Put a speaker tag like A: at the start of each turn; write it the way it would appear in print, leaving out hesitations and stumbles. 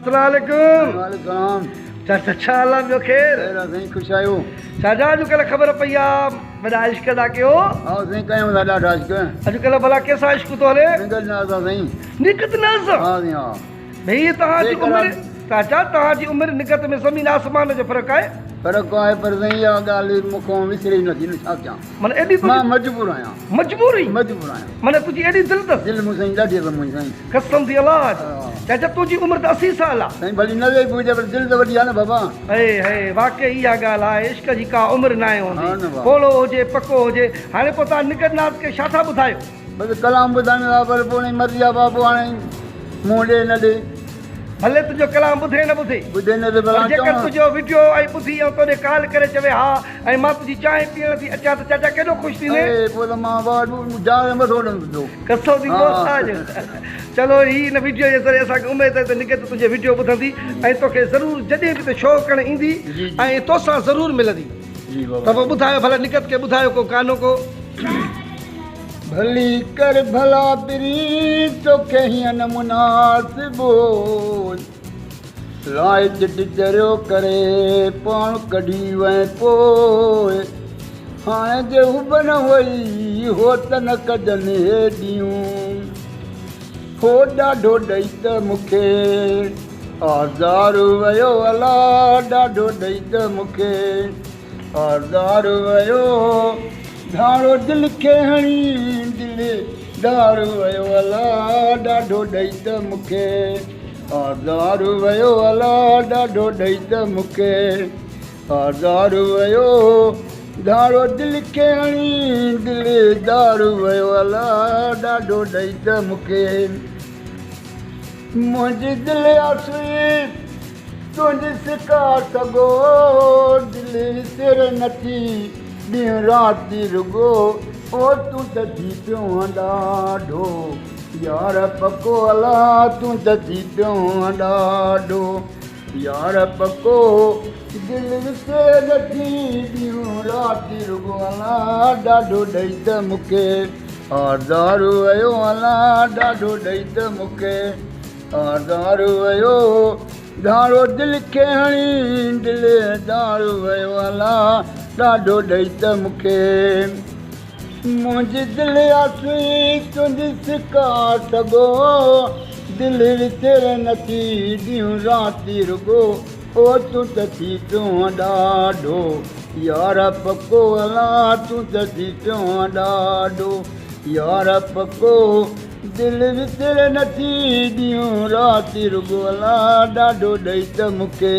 A: السلام عليڪم.
B: وعليڪم السلام.
A: چاچا ڇا حال آ ٻيو خير؟
B: خير آ سائين خوش آهيو.
A: چاچا اڄڪلهه خبر پئي آ وڏا عشق ٿا ڪيو.
B: ها سائين ڪيون ٿا ڏاڍا عشق.
A: اڄڪلهه ڀلا ڪنهن سان عشق ٿو هلي؟
B: نگهت ناز سان سائين.
A: نگهت ناز سان؟
B: ها سائين ها.
A: ڀئي توهان جي عمر چاچا توهان جي عمر نگهت ۾ زمين آسمان جو فرق آهي.
B: فرق آهي پر سائين اها ڳالهه مون کان وسري ئي نٿي نه ڇا ڪيان.
A: معنيٰ ايڏي تنهنجي.
B: مان مجبور آهيان.
A: مجبور ئي؟
B: مجبور آهيان.
A: معنيٰ تنهنجي ايڏي دل اٿس؟
B: دل مون سائين ڏاڍي اٿس منهنجي سائين.
A: قسم ٿي الله جو چاچا تنهنجي عمر ته 80 سال آ.
B: سائين ڀلي 90 به هجي پر دل ته وڏي آ نه بابا.
A: هي هي واقعي اها ڳالهه آهي عشق جي ڪا عمر ناهي هوندي پوڙهو هجي پڪو هجي هاڻي پوء توهان نگهت ناز کي ڇا ٿا ٻڌايو؟
B: بس ڪلام ٻڌايون ٿا پر پوء ان جي مرضي آ بابو هاڻي منهن ڏي نه ڏي.
A: ڀلي تنهنجو ڪلام ٻڌي نه ٻڌي.
B: ٻڌي نه ته
A: پر
B: ڀلا
A: جيڪر
B: چوان.
A: تنهنجو وڊيو ۽ ٻڌي ۽ توڏي ڪال ڪري چوي ها ۽ مان تنهنجي چانهه پيئڻ ٿي اچان ته چاچا ڪيڏو خوش ٿيندين.
B: اي پوء ته مان بابا جان جو مٿو ڏندس پيو.
A: قسم ٿي محتاج. چلو هي ان وڊيو جي ذريعي اسان کي اميد آهي ته نگهت تنهنجي وڊيو ٻڌندي ۽ توکي ضرور جڏهن به ته شو ڪرڻ ايندي ۽ توسان ضرور ملندي. ته پوء ٻڌايو ڀلا نگهت کي ٻڌايو ڪو گانو ڪو.
B: ڀلي ڪر ڀلا پرين توکي هيئن مناسب هو لاء چٽ چريو ڪري پاڻ ڪڍي وئين پوء هاڻي جي حب نه هئي هو ته نه ڪجن هيڏيون هو ڏاڍو ڏئي ته مونکي آزار ويو الا ڏاڍو ڏئي ته مونکي آزار ويو ڌاڙو دل کي هڻي دل دار ويو الا ڏاڍو ڏئي ته مونکي آزار ويو الا ڏاڍو ڏئي ته مونکي آزار ويو ڌاڙو دل کي هڻي دل دار ويو الا ڏاڍو ڏئي ته مونکي منهنجي دل آسوئي تنهنجي سڪا سڳو دل وسر نٿي ڏينهن رات رڳو او تون ته ٿي پيو آن ڏاڍو يار پڪو الا تون ته ٿي پيو آن ڏاڍو يار پڪو دل وسر نٿي ڏينهن رات رڳو الا ڏاڍو ڏئي ته مونکي آزار ويو الا ڏاڍو ڏئي ته مونکي آزار ويو ڌاڙو دل کي هڻي دل دار ويو الا ڏاڍو ڏئي ته مونکي منهنجي دل آسوئي تنهنجي سڪا سڳو دل وسر نٿي ڏينهن رات رڳو او تون ته ٿي پيو ڏاڍو يار پڪو الا تون ته ٿي پيو ڏاڍو يار پڪو دل وسر نٿي ڏينهن رات رڳو الا ڏاڍو ڏئي ته مونکي.